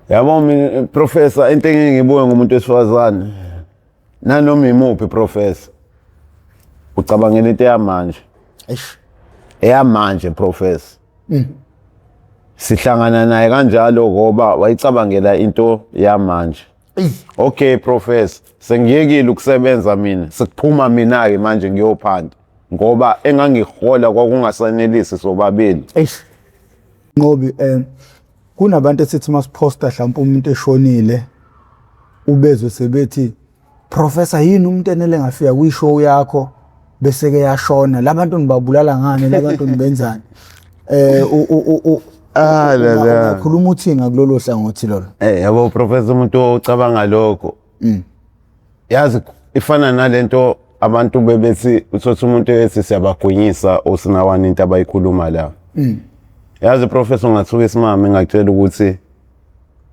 Yabo mina, professor, into engeke ngibuke ngumuntu wesifazane nanoma imuphi, professor, ucabangela into eyamanje. Eish. Eyamanje, professor. Sihlangana naye kanjalo ngoba wayicabangela into yamanje. Okay, professor, sengiyekile ukusebenza mina, sekuphuma mina-ke manje ngiyophanda ngoba engangihola kwakungasanelisi sobabili. Eish. Nqobi, kunabantu esithi masiphosta mhlawumbe umuntu eshonile, ubezwe sebethi, "Professor, yini umuntu enele ngafika kwi-show yakho bese ke yashona? Labantu nibabulala ngani? Labantu nibenzani?" Ah, la, la. Ungakhuluma uthini ngakulolo hlangothi lolo? Yabo professor, umuntu ocabanga lokho, yazi ifana nalento abantu bebethi, uthothi umuntu ethi siyabagwinyisa osinawane, into abayikhuluma la. Yazi professor, ngathuka isimame ngakutshela ukuthi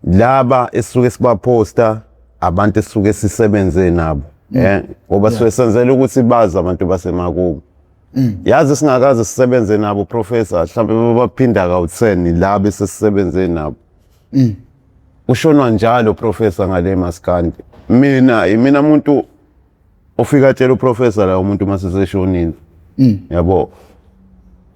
laba esisuke sibaphosta abantu esisuke sisebenze nabo, ngoba sisuke senzela ukuthi bazi abantu basemakubo. Yazi singakaze sisebenze nabo, professor, mhlawumbe baphinda kawu-10 laba esesisebenze nabo. Ushonwa njalo, professor, ngale maskandi. Mina imina umuntu ofika atshela uprofessor la umuntu mase seshonile, yabo.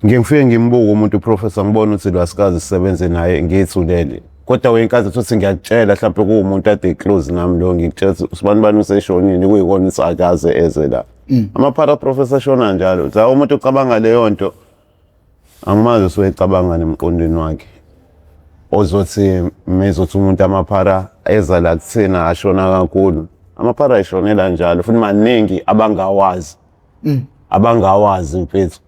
Ngike ngifike ngimbuke umuntu, professor, ngibone ukuthi lo asikaze sisebenze naye, ngiyithulele. Kodwa wenkazi uthi ngiyakutshela mhlawumbe kuwumuntu ade close nami lo, ngikutshela ukuthi usibani bani useshonile, kuyikona ukuthi akaze eze la. Amaphara, professor, shona njalo. Za umuntu ucabanga leyo nto, angimazi usuyecabanga nemqondweni wakhe ozothi mezothi umuntu amaphara eza la kuthina ashona kakhulu. Amaphara ayishonela njalo futhi maningi abangawazi, abangawazi mfethu.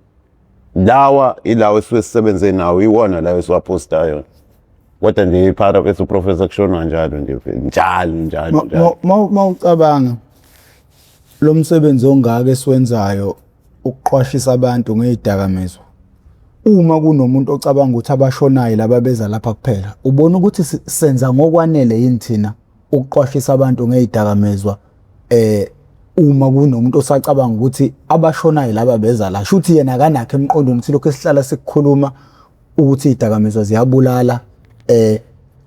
Lawa ilawa esuke sisebenze nawo, iwona lawa esiwaphostayo. Kodwa nje iphara mfethu, professor, kushonwa njalo nje mfethu, njalo njalo njalo. Mawucabanga lo msebenzi ongaka esiwenzayo ukuqwashisa abantu ngezidakamizwa, uma kunomuntu ocabanga ukuthi abashonayo laba beza lapha kuphela, ubona ukuthi senza ngokwanele yini thina ukuqwashisa abantu ngezidakamizwa? Uma kunomuntu osacabanga ukuthi abashonayo laba beza la, shuthi yena akanakho emqondweni ukuthi lokho esihlala sikukhuluma ukuthi izidakamizwa ziyabulala.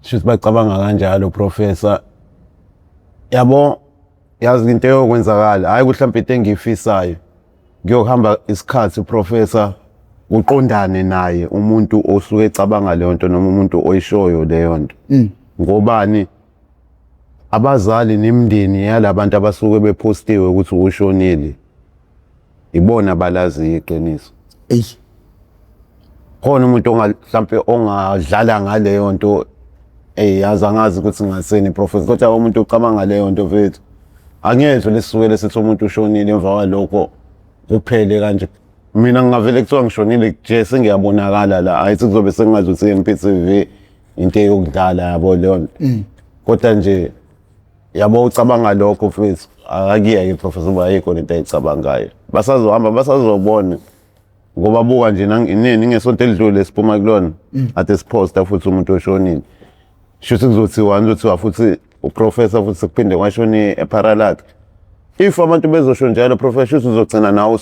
Shuthi bacabanga kanjalo, professor. Yabo, yazi into eyokwenzakala, hayi mhlawumbe into engiyifisayo, kuyohamba isikhathi, professor, uqondane naye umuntu osuke ecabanga leyo nto noma umuntu oyishoyo leyo nto. Ngobani? Abazali nemindeni yalabantu abasuke bephostiwe ukuthi ushonile, ibona balazi iqiniso. Eyi. Khona umuntu mhlampe ongadlala ngaleyo nto. Yazi angazi ukuthi ngaseni, professor, kodwa umuntu ucabanga leyo nto mfethu, angezwe lesisuke lesithi umuntu ushonile, emva kwalokho kuphele kanje. Mina ngingavele kuthiwa ngishonile nje, sengiyabonakala la, ayithi kuzobe sengazi ukuthi i-MPTV into eyokudlala, yabo leyo nto. Kodwa nje yabo ucabanga lokho mfethu, akakuyeke, professor, uba ayikho lento ayicabangayo. Basazohamba, basazobona, ngoba buka nje nini ngesonto elidlule siphuma kulona ade siphosta futhi umuntu oshonile. Shuthi kuzothiwani? Kuzothiwa futhi uprofessor futhi sekuphinde kwashona ephara lakhe. If abantu bezosho njalo, professor, shuthi uzogcina nawe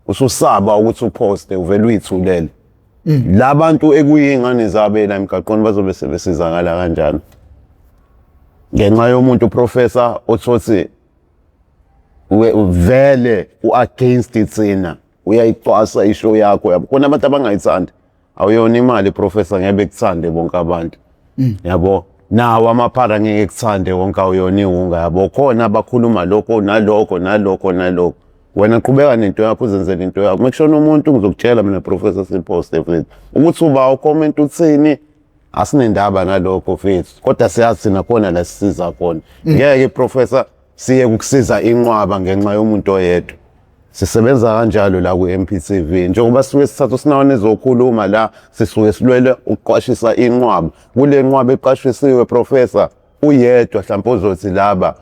ususaba ukuthi uphoste, uvele uyithulele. Labantu ekuyingane zabo la emgaqweni bazobe sebesizakala kanjani ngenxa yomuntu, professor, othothi vele u-against thina, uyayicwasa ishow yakho, yabo? Khona abantu abangayithandi. Awuyona imali, professor, ngeke bekuthande bonke abantu, yabo. Nawo amaphara ngeke kuthande wonke, awuyona iwunga, yabo. Khona abakhuluma lokho nalokho nalokho nalokho. Wena qhubeka nento yakho, uzenzele into yakho. Mekushona umuntu ngizokutshela mina, professor, siposte mfethu ukuthi uba ucomment uthini, asinendaba nalokho mfethu. Kodwa siyazi thina khona la sisiza khona. Ngeke, professor, siye ukusiza inqwaba ngenxa yomuntu oyedwa. Sisebenza kanjalo la ku-MPTV, njengoba sisuke sithatha usinawane ezokhuluma la, sisuke silwele ukuqwashisa inqwaba. Kule nqwaba eqwashisiwe, professor, uyedwa mhlawumbe ozothi laba,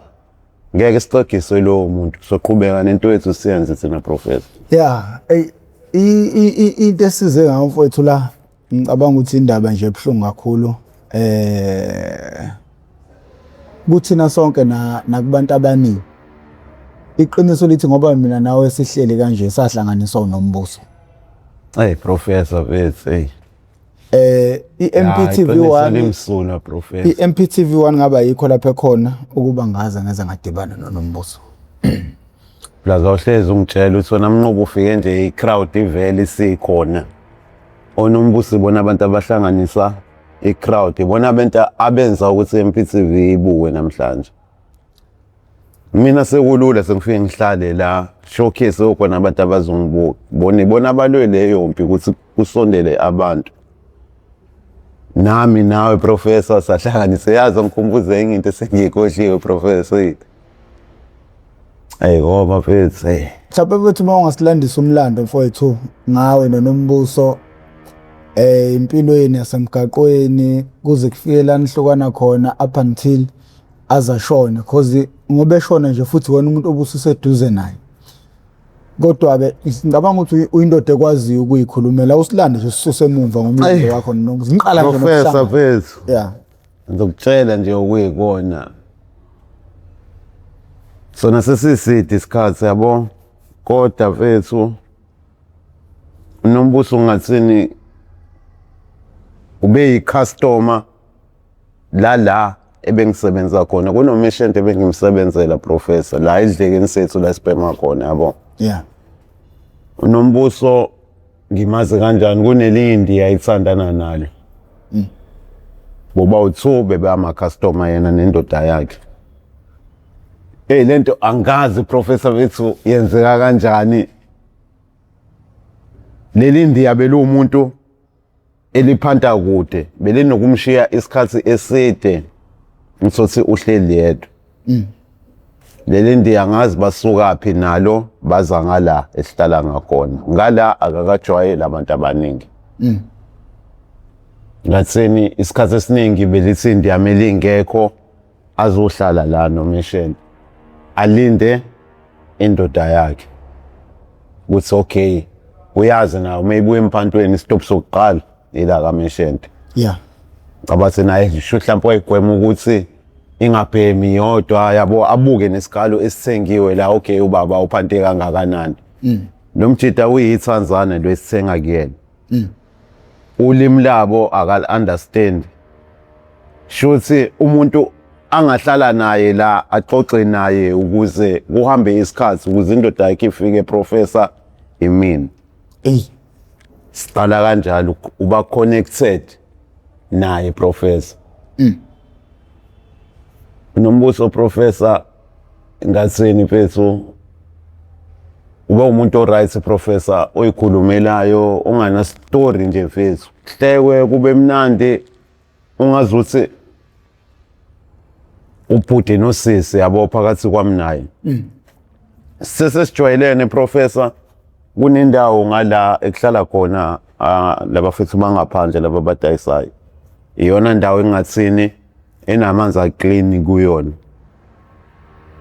ngeke sixegiswe lowo muntu. Soqhubeka nento yethu siyenze thina, professor. Yeah, ey, into esize ngayo mfowethu la, ngicabanga ukuthi indaba nje ebuhlungu kakhulu kuthina sonke na nakubantu abaningi. Iqiniso lithi ngoba mina nawe sihleli kanje sahlanganiswa unombuso. Hey professor mfethu, hey. I-MPTV 1 limsulwa, professor. I-MPTV 1 ngaba yikho lapho ekhona ukuba ngaze ngeze ngadibana noNombuso. Plus awuhlezi ungitshela ukuthi wena Mnqobo ufike nje i-crowd ivele isikhona. Onombuso ibona abantu abahlanganisa i-crowd, ibona abantu abenza ukuthi i-MPTV ibuke namhlanje. Mina sekulula, sengifike ngihlale la showcase okhona abantu abazongibuka. Bona ibona abalwe leyo mpi ukuthi kusondele abantu. Nami nawe, professor, sahlanganise. Yazi ngikhumbuze enye into esengiyikhohliwe, professor. Ey ngoba mfethu, hey. Mhlawumbe mfethu uma ungasilandisa umlando mfowethu ngawe noNombuso, empilweni yasemgaqweni kuze kufike la nihlukana khona up until azashona, cause ngoba eshona nje futhi wena umuntu obususeduze naye. Kodwa-ke ngicabanga ukuthi uyindoda ekwaziyo ukuyikhulumela. Usilande nje sisuse emumva ngomlando wakho noNombuso. Ngiqala nje Professor nokuhlangana. mfethu. Ngizokutshela nje okuyikona. Sona sesiside isikhathi, yabo. Kodwa mfethu, uNombuso ungathini, ube yi-customer la ebengisebenza khona kunomeshente ebengimsebenzela, professor, la edlekeni sethu la sibhema khona, yabo. UNombuso ngimazi kanjani? Kunelinye indiya ayithandana nalo, boba u-two bebe ama-customer, yena nendoda yakhe. Hey, lento angazi, professor wethu, yenzeka kanjani. Leli ndiya beluwumuntu eliphanta kude, belinokumshiya isikhathi eside, ngithothi uhleli yedwa. Leli ndiya ngazi basukaphi nalo, baza ngala esihlala ngakhona, ngala akakajwayeli abantu abaningi. Ngatheni isikhathi esiningi belithi indiyami elingekho azohlala la nomisheni, alinde indoda yakhe ukuthi okay, uyazi nawe uma ibuya emphantweni isitophu sokuqala ila kameshente. Cabathi naye sho mhlawumbe wayigwema ukuthi ingabhemi yodwa, yabo, abuke nesikalo esithengiwe la, okay, ubaba uphante kangakanani. Lo mjida uyithanzane lo esithenga kuyena, ulimi labo akal understand. Shuthi umuntu angahlala naye la axoxe naye ukuze kuhambe isikhathi ukuze indoda yakhe ifike, professor, imini. Ey. Siqala kanjalo uba connected naye, professor. Nombuso, professor, ngathini mfethu, ube umuntu o-right, professor, oyikhulumelayo, ongana story nje mfethu, hlekwe kube mnandi, ungazuthi ubhuti nosisi, yabo, phakathi kwami naye sesesijwayelene, professor. Kunendawo ngala ekuhlala khona labafethu bangaphandle laba abadayisayo, iyona ndawo engathini enamanzi a-clean kuyona.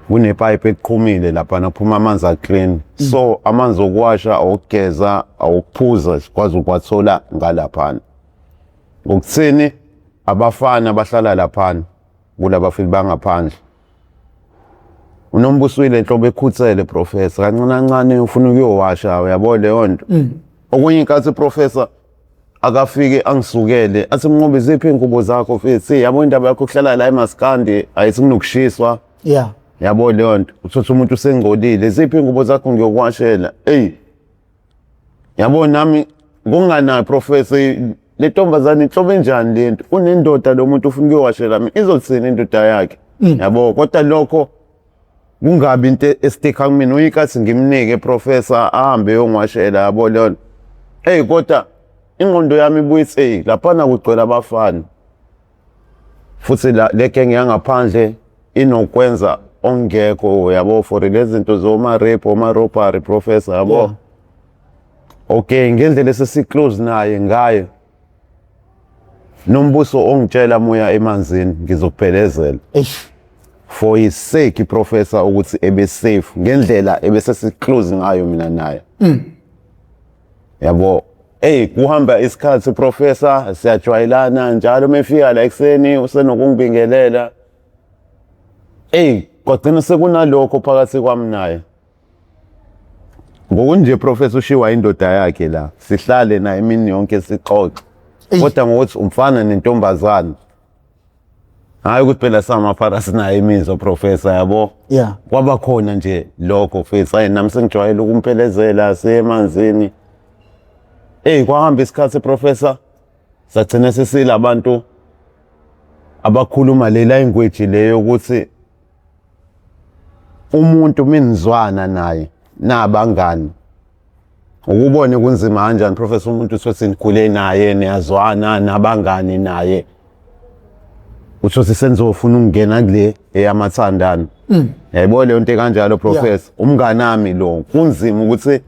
Kunepipe eqhumile laphana, kuphuma amanzi a-clean, so amanzi okuwasha, awokugeza, awokuphuza sikwazi ukuwathola ngalaphana. Ngokuthini abafana bahlala laphana kulabafiki bangaphandle. Unombuso uyile nhlobo ekhuthele, professor, kancane kancane ufuna ukuyowasha, uyabo leyo nto. Okunye inkathi, professor, akafike angisukele athi, "Mnqobi, ziphi iy'ngubo zakho mfethu? Yabo indaba yakho kuhlala la emaskandi ayithi kunokushiswa." Yabo leyo nto, uthatha umuntu usengcolile, "Ziphi iy'ngubo zakho ngiyokuwashela?" Eyi, yabo, nami kunganayo, professor, le ntombazane inhlobo enjani lento, unendoda lo muntu ufuna ukuyowashela mina, izothini indoda yakhe, yabo? Kodwa lokho kungabi into esticka kumina. Uyikathi ngimnike, professor, ahambe yongiwashela, yabo leyo nto. Eyi, kodwa ingqondo yami ibuye ithi, eyi, laphana kugcwele abafana futhi la le genge yangaphandle inokwenza ongekho, yabo, for lezi zinto zoma-rape, oma-robbery, professor, yabo. Okay, ngendlela esesi-close naye ngayo Nombuso, ongitshela moya emanzini ngizokuphelezela. Eish. For his sake, professor, ukuthi ebe safe ngendlela ebese si-close ngayo mina naye, yabo. Ey, kuhamba isikhathi, professor, siyajwayelana njalo mefika la ekuseni usenokungibingelela. Ey, kwagcina sekunalokho phakathi kwami naye. Ngokunje, professor, ushiwa indoda yakhe la, sihlale naye imini yonke sixoxe. Kodwa ngokuthi umfana nentombazane, hayi ukuthi phela samaphara sinayo imizwa, professor, yabo. Kwaba khona nje lokho mfethu. Hayi, nami sengijwayele ukumphelezela siye emanzini. Eyi, kwahamba isikhathi, professor, sagcina sesila abantu abakhuluma le language leyo ukuthi umuntu minizwana naye nabangani, ukubone kunzima kanjani, professor, umuntu uthi nikhule naye, niyazwana, nabangani naye, uthi senzofuna ukungena kule eyamathandana. Yayibona leyo nto kanjalo, professor? Umngani wami lo, kunzima ukuthi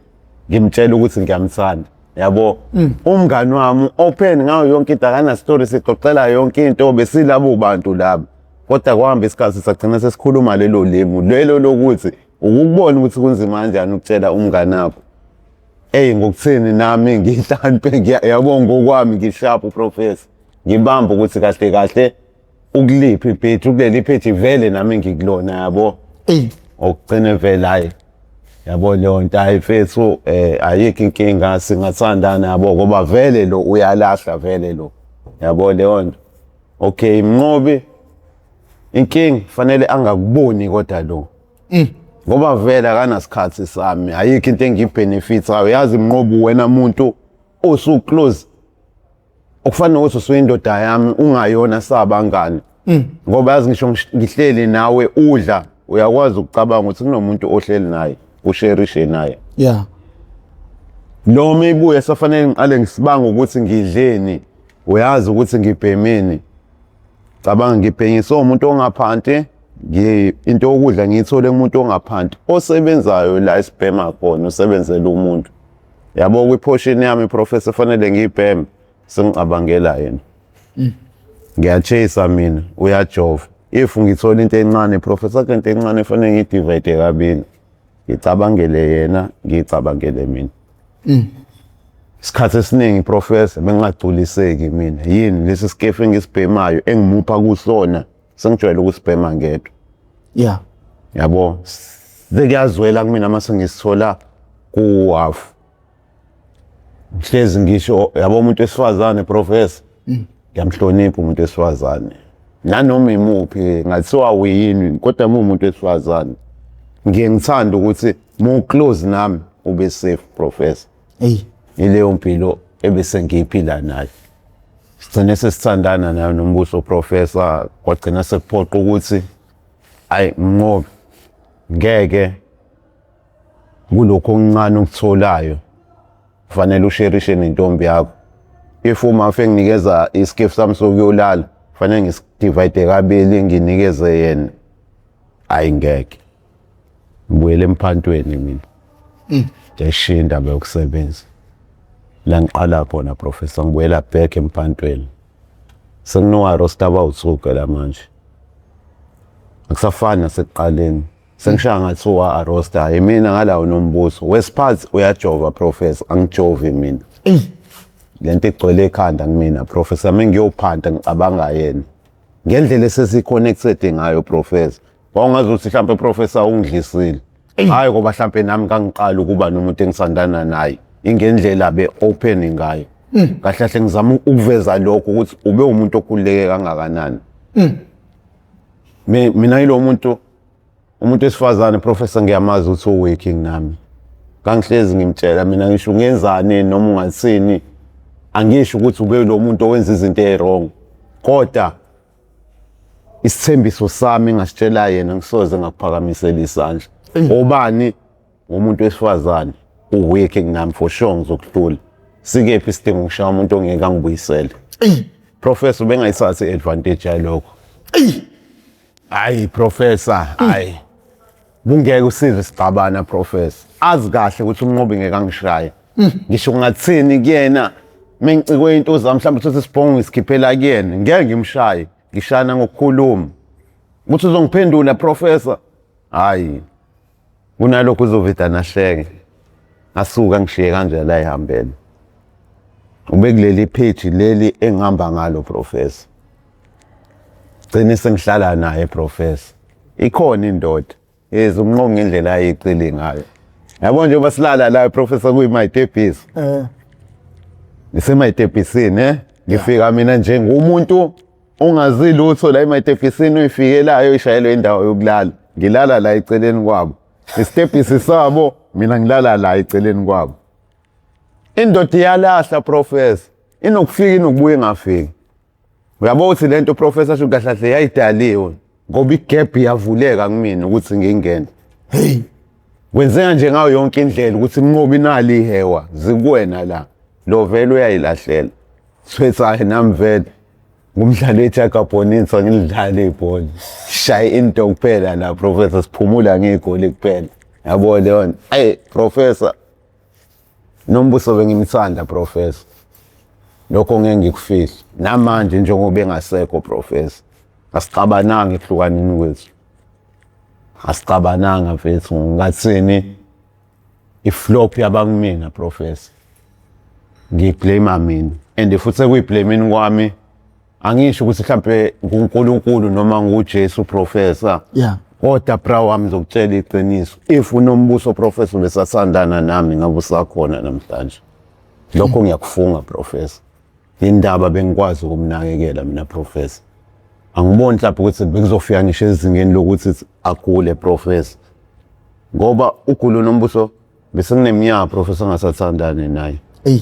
ngimtshele ukuthi ngiyamthanda, yabo. Umngani wami open ngayo yonke into, akana story, sixoxela yonke into, besilabo bantu laba. Kodwa kwahamba isikhathi, sagcina sesikhuluma lelo limi lelo lokuthi ukubona ukuthi kunzima kanjani ukutshela umngani wakho. Eyi, ngokuthini nami ngihlampe, yabo, ngokwami ngisharp, professor, ngibamba ukuthi kahle kahle ukuliphi ipage, ukuleli page vele nami ngikulona, yabo. Okugcine vele, hayi, yabo, leyo nto, hayi mfethu, ayikho inkinga, singathandana, yabo, ngoba vele lo uyalahla vele lo, yabo, leyo nto. Okay, Mnqobi, inkinga fanele angakuboni kodwa lo, ngoba vele akanasikhathi sami, ayikho into engiyibenefithayo. Yazi Mnqobi, wena muntu osu-close okufana nokuthi usuyindoda yami, ungayona sabangani, ngoba yazi ngisho ngihleli nawe udla, uyakwazi ukucabanga ukuthi kunomuntu ohleli naye, usherishe naye. Noma ibuye safanele ngiqale ngisibanga ukuthi ngidleni, uyazi ukuthi ngibhemeni. Cabanga, ngibhenyiswe umuntu ongaphansi, into yokudla ngiyithole kumuntu ongaphansi osebenzayo la esibhema khona, usebenzela umuntu, yabo. Kwi-portion yami, professor, fanele ngiyibheme, sengicabangela yena. Ngiyachase mina, uyajova. If ngithola into encane, professor, into encane fanele ngiyidivide kabili, ngicabangele yena, ngiyicabangele mina. Isikhathi esiningi, professor, bengingagculiseki mina. Yini lesi sikefu engisibhemayo engimupha kusona, sengijwayele ukusibhema ngedwa. Yabo, sekuyazwela kumina mase ngisithola ku-half. Ngihlezi ngisho, yabo, umuntu wesifazane, professor, ngiyamhlonipha umuntu wesifazane nanoma imuphi, ngathiwa uyini, kodwa uma umuntu wesifazane ngiye ngithanda ukuthi mu-close nami ube safe, professor. Hey. Ileyo mpilo ebese ngiyiphila nayo, sigcine sesithandana nayo nombuso, professor. Kwagcina sekuphoqa ukuthi ayi Mnqobi, ngeke kulokho okuncane okutholayo kufanele usherishe nentombi yakho. If uma enginikeza isikefu sami sokuyolala, kufanele ngisidivide kabili, nginikeze yena. Ayi, ngeke, ngibuyele emphantweni mina, ngiyayishiya indaba yokusebenza la ngiqala khona, professor. Ngibuyela back emphantweni, senginowarosta abawu-two la manje, akusafani nasekuqaleni. Sengishaya ngathiwa arosta yimina ngalawo nombuso wesiphathi uyajova, professor, angijovi mina. Lento igcwele ekhanda kumina, professor, mengiyophanta ngicabanga yena ngendlela esesi-connected ngayo, professor. Wawungazuthi mhlampe, professor, ungidlisile. Hayi, ngoba mhlampe nami kangiqala ukuba nomuntu engisandana naye, ingendlela be-open ngayo. Kahle kahle ngizama ukuveza lokho ukuthi ube umuntu okhululeke kangakanani. Mina yilo muntu, umuntu wesifazane, professor, ngiyamazi ukuthi u-working nami. Kangihlezi ngimtshela mina, ngisho ungenzani noma ungathini, angisho ukuthi ube lo muntu owenza izinto eziwrong, kodwa isithembiso sami engasitshela yena, ngisoze ngakuphakamisela isandla obani umuntu wesifazane u-working nami, for sure ngizokuhlula. Sikephi isidingo ngishaya umuntu ongeke angibuyisele? Professor, ubengayithathi i-advantage yalokho. Hayi professor, hayi, kungeke usizwe sixabana, professor. Azi kahle ukuthi uMnqobi ngeke angishaye, ngisho kungathini kuyena. Mengicikwe into zami, mhlawumbe uthothe isibhongo ngisikhiphela kuyena, ngeke ngimshaye, ngishana ngokukhuluma ukuthi uzongiphendula, professor. Hayi, kunalokho uzovida nahleke, asuka ngishiye kanje la ehambele. Ube kuleli page leli engihamba ngalo, professor, gcine sengihlala naye, professor. Ikhona indoda yeza umnqongo ngendlela ayicili ngayo, yabo, njengoba silala la, professor, kuyimayitebhisi. Ngisemayitebhisini, eh. Ngifika mina nje ngumuntu ongazi lutho la ematekisini uyifikelayo ishayelwe indawo yokulala. Ngilala la eceleni kwabo. Isitebhisi sabo mina ngilala la eceleni kwabo. Indoda iyalahla professor. Inokufika inokubuya ingafiki. Uyabo ukuthi lento professor sho kahle kahle yayidaliwe ngoba igap iyavuleka kumina ukuthi ngingene. Hey. Kwenzeka nje ngayo yonke indlela ukuthi Mnqobi nali ihewa zikuwena la. Lo vele uyayilahlela. Swethayo nami vele ngumdlalo weTiger Bonitha ngilidlala ibhola. Shaye into kuphela la professor siphumula ngegoli kuphela. Yabo leyo nto. Hey professor Nombuso bengimthanda professor. Lokho ngeke ngikufihle. Namanje njengoba engasekho professor. Asixabananga ekuhlukaneni kwethu. Asixabananga mfethu ngathini iflop yabakumina professor. Ngiyiblame mina and futhi ekuyiblameni kwami angisho ukuthi mhlampe nguNkulunkulu noma nguJesu professor yeah kodwa bra wami ngizokutshela iqiniso if unombuso professor besasandana nami ngabe usakhona namhlanje lokho ngiyakufunga professor indaba bengikwazi ukumnakekela mina professor angiboni mhlawumbe ukuthi bekuzofika ngisho ezingeni lokuthi agule professor ngoba ugula nombuso Bese ngineminyaka professor ngasathandani naye. Ey.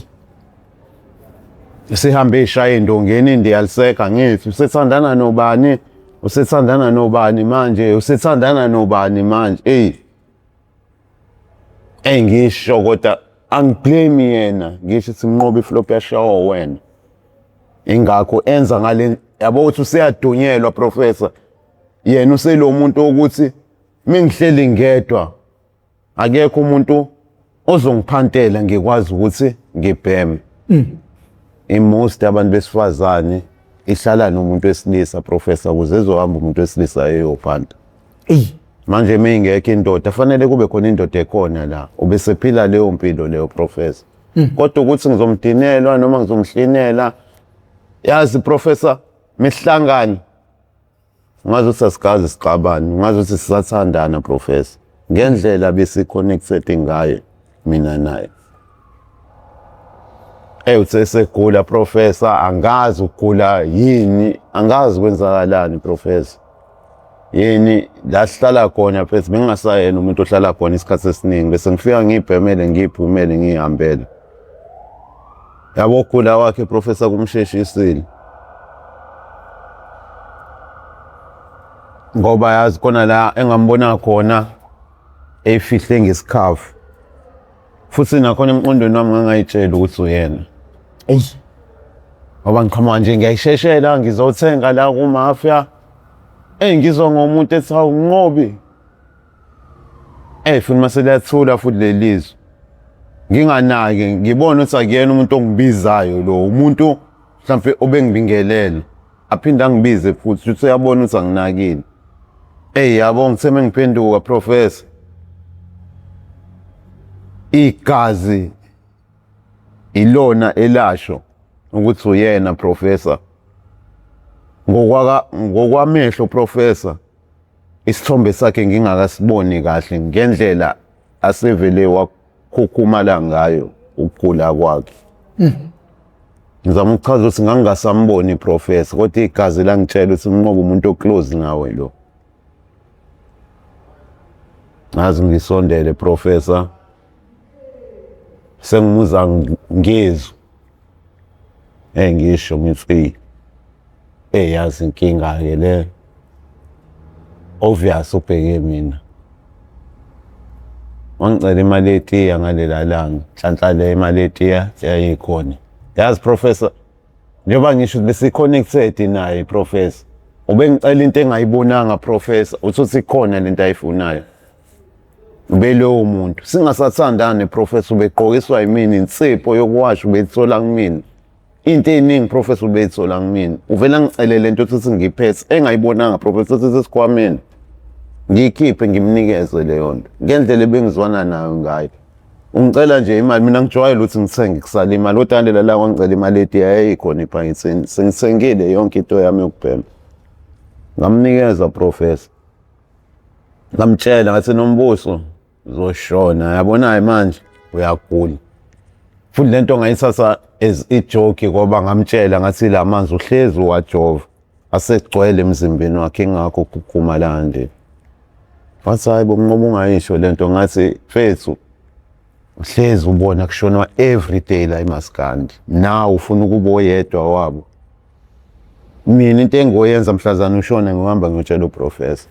Sihambe ishaya indongeni ndiyaliseka ngithi usethandana nobani? Usethandana nobani manje? Usethandana nobani manje? Ey. Ey ngisho kodwa angiblame yena ngisho ukuthi nqoba iflop yashawa wena. Ingakho enza ngale yabo ukuthi useyadunyelwa professor. Yena uselo muntu ukuthi mingihleli ngedwa akekho umuntu ozongiphantela ngikwazi ukuthi ngibheme i-most abantu besifazane ihlala nomuntu wesilisa professor ukuze ezohamba umuntu wesilisa eyophanta Eyi. manje uma ingekho indoda fanele kube khona indoda ekhona la ubesephila leyo mpilo leyo professor kodwa ukuthi ngizomdinelwa noma ngizomhlinela yazi professor mihlangane Ungaze uthi asikaze sixabane, ungaze uthi sisathandana professor. Ngendlela besi-connected ngayo mina naye. Ey uthe segula professor, angazi ukugula yini, angazi kwenzakalani professor. Yini la sihlala khona mfethu bengingasayena umuntu ohlala khona isikhathi esiningi bese ngifika ngiyibhemele ngiyiphumele ngiyihambele. Yabo ukugula kwakhe professor kumsheshisile. Ngoba yazi khona la engambona khona efihle ngesikhafu. Futhi nakhona emqondweni wami ngangayitshela ukuthi uyena. Eyi. Ngoba ngiqhamuka nje ngiyayisheshela ngizothenga la kumafia. Eyi ngizwa ngomuntu ethi hawu Mnqobi. Eyi futhi mase liyathula futhi lelizwi. Nginganaki ngibona ukuthi akuyena umuntu ongibizayo lo umuntu mhlampe obengibingelele aphinde angibize futhi uthi uyabona ukuthi anginakile. Eyi yabo ngithe mengiphenduka professor igazi ilona elasho ukuthi uyena professor ngokwaka ngokwamehlo professor isithombe sakhe ngingakasiboni kahle ngendlela asevele wakhukhumala ngayo ukugula kwakhe. Ngizama ukuchaza ukuthi ngangingasamboni professor kodwa igazi langitshela ukuthi Mnqobi umuntu oclose nawe lo. Ngazi ngisondele professor sengimuza ngezwi ngisho ngithi eyi yazi inkinga-ke le obvious ubheke mina. Wangicela imali yetiya ngalela langa, nhlanhla le imali yetiya yayikhona. Yazi professor, njengoba ngisho besi-connected naye professor, ubengicela into engayibonanga professor, uthi uthi ikhona lento ayifunayo. Ubelowo muntu singasathandani professor, ubegqokiswa yimina insipho yokuwasha ubeyithola kumina. Into eyiningi professor ubeyithola kumina. Uvela ngicele lento uthi ngiphethe engayibonanga professor, uthi sesikhwameni ngiyikhiphe ngimnikeze leyo nto ngendlela ebengizwana nayo ngayo. Ungicela nje imali, mina ngijwayele ukuthi ngithenge kusala imali, kodwa ngalela langa wangicela imali eti yayikhona ephaketheni, sengithengile yonke into yami yokubhema. Ngamnikeza professor, ngamtshela ngathi Nombuso uzoshona, yabona manje uyagula. Futhi lento ngayithatha as ijoke ngoba ngamtshela ngathi la manzi uhlezi uwajova asegcwele emzimbeni wakhe, ingakho kuguma la nje. Wathi hayi bo Mnqoba, ungayisho lento. Ngathi mfethu, uhlezi ubona kushonwa every day la emaskandi, nawe ufuna ukuba oyedwa wabo. Mina into engiyoyenza mhlazane ushona, ngihamba ngiyotshela uprofessor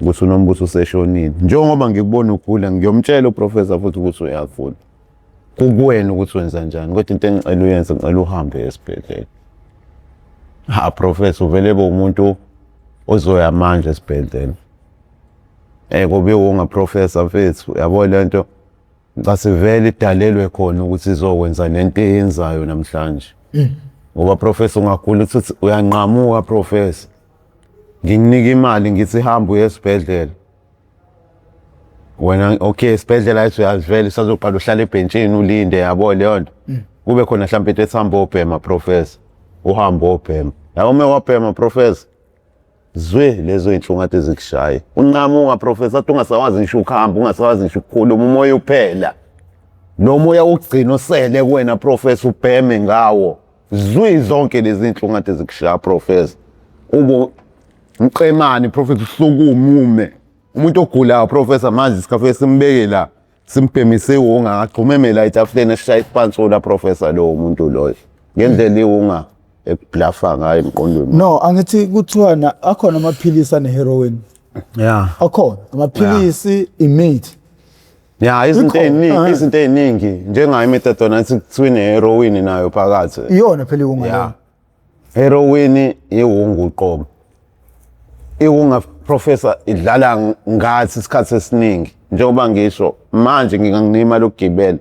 ukuthi uNombuso useshonile. Njengoba ngikubona ugula, ngiyomtshela uprofessor futhi ukuthi uyagula. Kukuwena ukuthi wenza njani, kodwa into engicela uyenze, ngicela uhambe esibhedlela. Ha professor, uvele be umuntu ozoya manje esibhedlela. Kobe wonga professor mfethu, yabo lento ngasivele idalelwe khona ukuthi izokwenza lento eyenzayo namhlanje. Ngoba professor ungagula uthi uyanqamuka professor. Ngikunika imali ngithi hamba uye esibhedlela. Wena okay, esibhedlela ayithi uyazivela usazoqala uhlala ebhentshini ulinde, yabo leyo nto. Kube khona mhlawumbe into ethi hamba obhema professor. Uhamba obhema. Yabo uma wabhema professor, zwe lezo iy'nhlungu kade zikushaya. Unqamuka professor, athi ungasawazi ngisho ukuhamba, ungasawazi ngisho ukukhuluma, umoya uphela. Lo moya wokugcina osele kuwena professor ubheme ngawo. Zwi zonke lezi iy'nhlungu kade zikushaya professor. Ube umqemane professor, usukume ume. Umuntu ogulayo professor manje isikhafe simbeke la, simbhemise iwunga, agxumeme la etafuleni esishaya isipansula professor lowo muntu loyo. Ngendlela iwunga ekublafa ngayo emqondweni. No, angithi kuthiwa na akhona amaphilisi ane-heroin. Akhona amaphilisi, imithi. Ya, izinto Ikhona, ey'ningi, izinto ey'ningi njengayo imethadone athi kuthiwa ine-heroin nayo phakathi. Iyona phela iwunga leyo. Heroin iwungu uqobo. Iwunga professor idlala ngathi isikhathi esiningi. Njengoba ngisho manje ngingakunika imali yokugibela.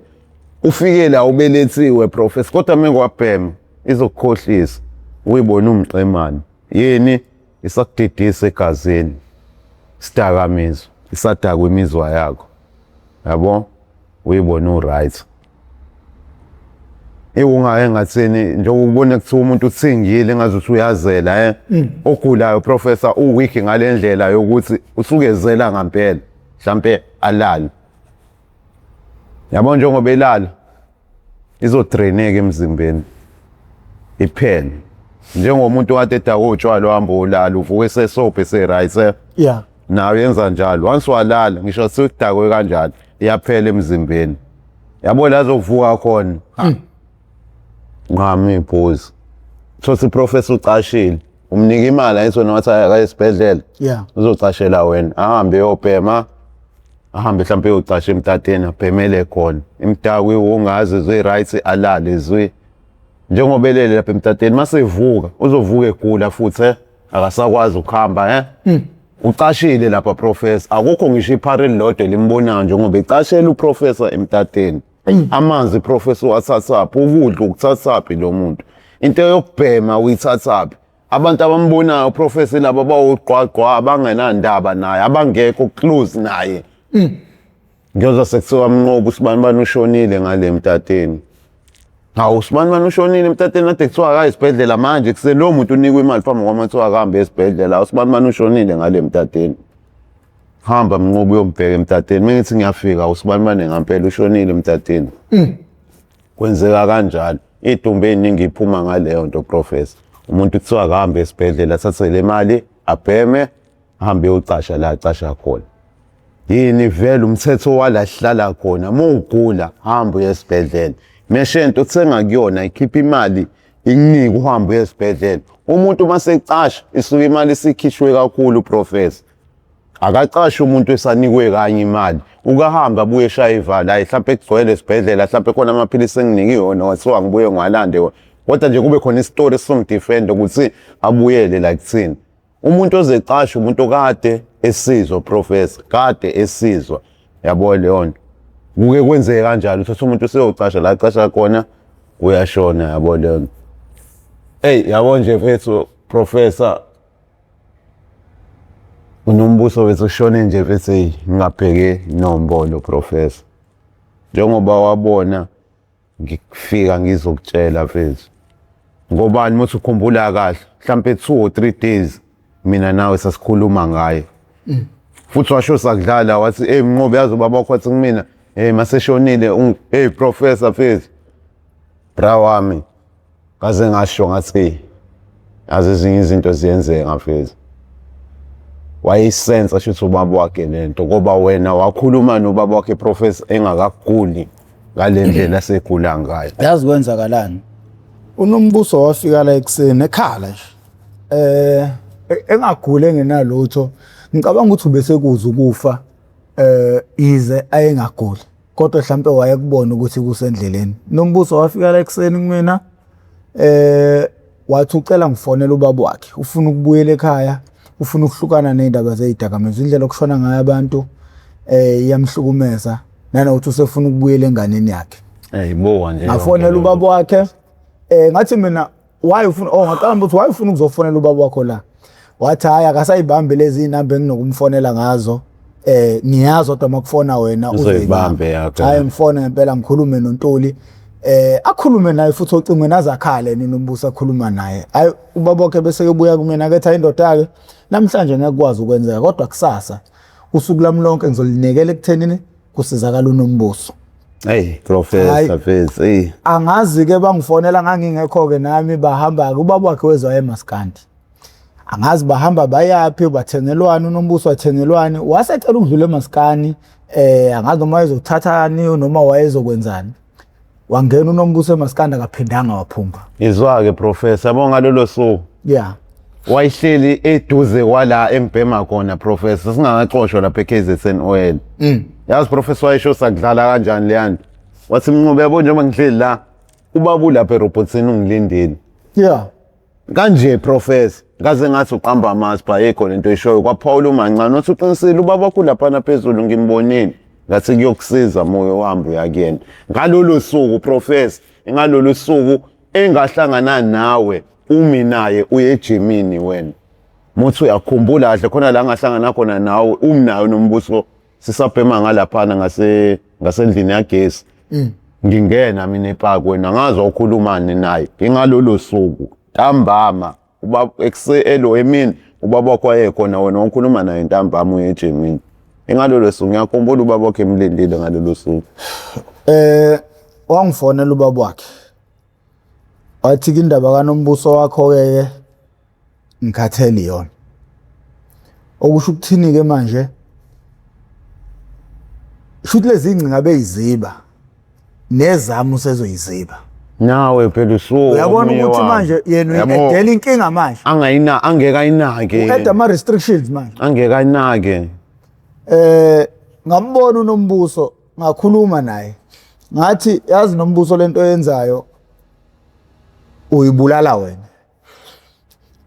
Ufike la ubelethiwe professor, kodwa uma kwabhema izokukhohlisa uyibone umqemane. Yini isakudidisa egazini, isidakamizwa isadakwa imizwa yakho, yabo, uyibone u-right. Iwunga engathini njengoba ubone kuthiwa umuntu uthingile ngazuthi uyazela ogulayo professor uweak ngale ndlela yokuthi usukezela ngampela, mhlampe alale, yabo, njengoba elala izodraineka emzimbeni iphele, njengomuntu kade edakwe utshwala, uhamba ulala uvuka esesobhe ese-right. Nayo yenza njalo, once walala ngisho sekudakwe kanjalo iyaphela emzimbeni, yabo, la zokuvuka khona nqama iphuzi. Thothi professor ucashile, umnika imali ayithi wena wathi akaye esibhedlela, uzocashela wena, ahambe eyobhema, ahambe mhlawumbe eyocasha emtateni, abhemele khona imdakwe iwungazi zwe-right, alale zwe njengoba elele lapha emtateni. Masevuka uzovuka egula futhi akasakwazi ukuhamba. Ucashile lapha professor, akukho ngisho iphara elilodwa elimbonayo njengoba ecashela uprofessor emtateni. Amanzi professor uwathathaphi? Ukudla ukuthathaphi lo muntu? Into yokubhema uyithathaphi? Abantu abambonayo professor laba bawugqwagqwa abangenandaba naye, abangekho close naye. Ngiyozwa sekuthiwa Mnqobi, usibani bani ushonile ngale mtateni. Hawu, usibani bani ushonile emtateni, kade kuthiwa akaye esibhedlela, manje kuseni lowo muntu unikwe imali phambi kwami kuthiwa akahambe esibhedlela. Usibani bani ushonile ngale mtateni, hamba Mnqobi uyombheka emtateni. Uma ngithi ngiyafika, usibani bani ngampela ushonile emtateni. Kwenzeka kanjalo, iy'dumbu ey'ningi iphuma ngaleyo nto professor. Umuntu kuthiwa akahambe esibhedlela, athathe le mali abheme, ahambe eyocasha la acasha khona. Yini vele umthetho wala sihlala khona, uma ugula hamba uye esibhedlela. Meshento othenga kuyona ikhipha imali ikunike uhambe uye esibhedlela. Umuntu uma secasha isuke imali isikhishwe kakhulu professor. Akacashi umuntu esanikwe kanye imali, ukahamba abuye eshaya ivalo, hayi mhlawumpe kugcwele esibhedlela, mhlawumpe khona amaphilisi enginikiwe wona wathiwa ngibuye ngiwalande wona, kodwa nje kube khona isitori esizomdefenda ukuthi abuyele la kuthina. Umuntu ozecasha umuntu okade esizwa professor, kade esizwa, yabo leyo nto. Kuke kwenzeke kanjalo, uthatha umuntu useyocasha la acasha khona uyashona, yabo leyo nto. Eyi yabo nje mfethu professor, uNombuso wethu ushone nje mfethu, eyi ngingabheke nombolo professor. Njengoba wabona ngikufika ngizokutshela mfethu, ngobani muthi ukhumbula kahle, mhlampe 2 or 3 days mina nawe sasikhuluma ngaye. Futhi washo sakudlala wathi, hey Mnqobi, yazi ubaba wakho wathi kumina, hey maseshonile, hey professor mfethu. Bra wami ngaze ngasho ngathi yazi ezinye izinto ziyenzeka mfethu. Wayeyisensa shuthi ubaba wakhe lento ngoba wena wakhuluma nobaba wakhe professor engakaguli ngale ndlela asegula ngayo. Yazi kwenzakalani? Unombuso wafika la ekuseni ekhala nje. Eh engaguli engenalutho. Ngicabanga ukuthi ubesekuza ukufa eh ize ayengaguli. Kodwa mhlampe wayekubona ukuthi kusendleleni. Nombuso wafika la ekuseni kumina eh wathi ucela ngifonele ubaba wakhe ufuna ukubuyela ekhaya ufuna ukuhlukana nezindaba zezidakamizwa indlela okushona ngayo abantu eh iyamhlukumeza nanokuthi usefuna ukubuyela enganeni yakhe. Hey buka nje. Ngafonela ubaba wakhe eh ngathi mina why ufuna oh ngaqala ukuthi why ufuna ukuzofonela ubaba wakho la wathi hayi akasayibambi lezi inamba enginokumfonela ngazo eh ngiyazi kodwa makufona wena uzoyibambe yakho hayi ngifone ngempela ngikhulume noNtuli eh akhulume naye futhi ocingweni azakhale nini umbuso akhuluma naye hayi ubaba wakhe bese kebuya kumina kethi indoda ke namhlanje ngeke kwazi ukwenzeka kodwa kusasa usuku lami lonke ngizolinikela ekuthenini kusizakala unombuso. Hey Professor Fezi hey. Angazi ke bangifonela ngangingekho ke nami bahamba ke ubaba wakhe wezwa emaskandi. Angazi bahamba bayaphi bathengelwani unombuso wathengelwani wasecela ukudlula emaskani eh angazi noma wayezothathani noma wayezokwenzani. Wangena unombuso emaskandi akaphindanga waphuma. Izwa ke Professor yabo ngalolo suku. Yeah. Wayihleli eduze kwala engibhema khona Professor singakaxoshwa lapha eKZN Oil. Yazi Professor wayesho sakudlala kanjani leyanto. Wathi Mncube yabo njengoba ngihleli la ubaba ulapha erobhothini ungilindile. Yeah. Kanje Professor ngaze ngathi uqamba amazwi ayikho lento eshoyo kwaphawula umancane wathi uqinisile ubaba wakho laphana phezulu ngimbonile. Ngathi kuyokusiza moya wami uyakuyena. Ngalolo suku Professor ngalolo suku engahlangana nawe umi naye uye ejimini wena muthi uyakhumbula kahle khona la ngahlangana khona nawe umi nayo nombuso sisabhema ngalaphana ngase ngasendlini yagesi ngingena mina epaki wena ngazi ukhulumani naye ngingalolo suku ntambama ubaba ekuse elo emini ubaba wakho wayekhona wena wakhuluma naye ntambama uye ejimini ngalolo suku ngiyakhumbula ubaba wakhe emlindile ngalolo suku. Eh wangifonela ubaba wakhe wathi ke indaba kaNombuso wakho ke ngikhathele yona. Okusho ukuthini ke manje? Shuthi lezi ingcinga beyiziba nezami usezoyiziba. Nawe phela usuku Uyabona ukuthi manje yena uyi-edela inkinga manje. Angayina angeke ayinake. U-add ama restrictions manje. Angeke ayinake. Eh ngambona uNombuso ngakhuluma naye. Ngathi yazi Nombuso lento oyenzayo uyibulala wena.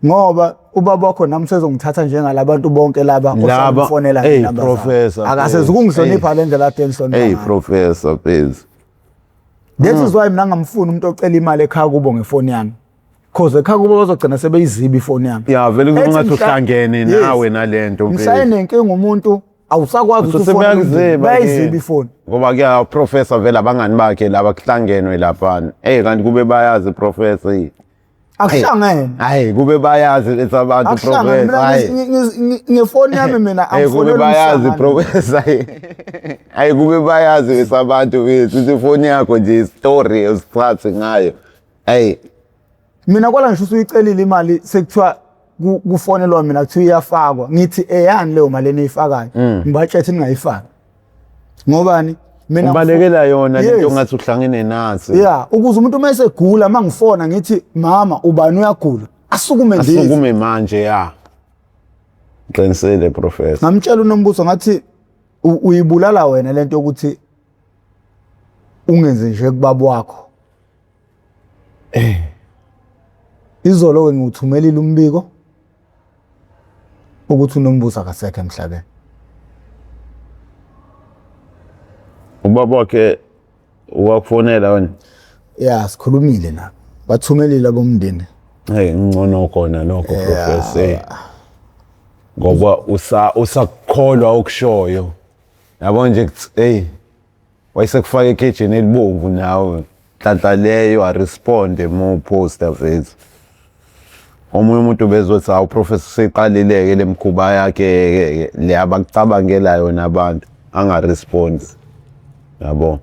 Ngoba ubaba wakho nami usezongithatha njengalabantu bonke laba osamfonela ngenamba. Hey professor. Akasezukungihlonipha le ndlela ade engihlonipha. Hey professor please. That is why mina ngamfuni umuntu ocela imali ekhaya kubo ngefoni yami. Cause ekhaya kubo bazogcina sebeyiziba ifoni yami. Ya vele kungathi uhlangene nawe nalento. Mhla enenkinga umuntu awusakwazi ukuthi ufone bayiziba ifoni. Ngoba ke professor vele abangani bakhe laba kuhlangenwe laphana. Hey kanti kube bayazi professor. Akuhlangene. Hayi kube bayazi lethi abantu professor. Hayi ngefoni yami mina angifuni. Kube bayazi professor. Hayi kube bayazi lethi abantu bethu ifoni yakho nje story usiphathe ngayo. Hey mina kwala ngisho usuyicelile imali sekuthiwa kufonelwa mina kuthiwa iyafakwa ngithi eyani leyo mali eniyifakayo ngibatshethe ningayifaki ngobani mina ubalekela yona lento ngathi uhlangene nathi yeah ukuze umuntu uma esegula mangifona ngithi mama ubani uyagula asukume ndize asukume manje ya qinisile professor ngamtshela uNombuso ngathi uyibulala wena lento yokuthi ungenze nje kubaba wakho eh izolo ke ngiwuthumelile umbiko ukuthi uNombuso akasekho emhlabeni. Ubaba wakhe wakufonela wena? Ya, sikhulumile nabo. Bathumelile abomndeni. Hey, ngcono khona lokho professor. Ngoba usa usakukholwa okushoyo. Yabo nje hey wayesekufaka ekhejini elibomvu nawe nhlanhla leyo aresponde uma uposta mfethu. Omunye umuntu bezothi hawu professor seqalile-ke le mkhuba yakhe le abakucabangela yona abantu angarespondi yabo.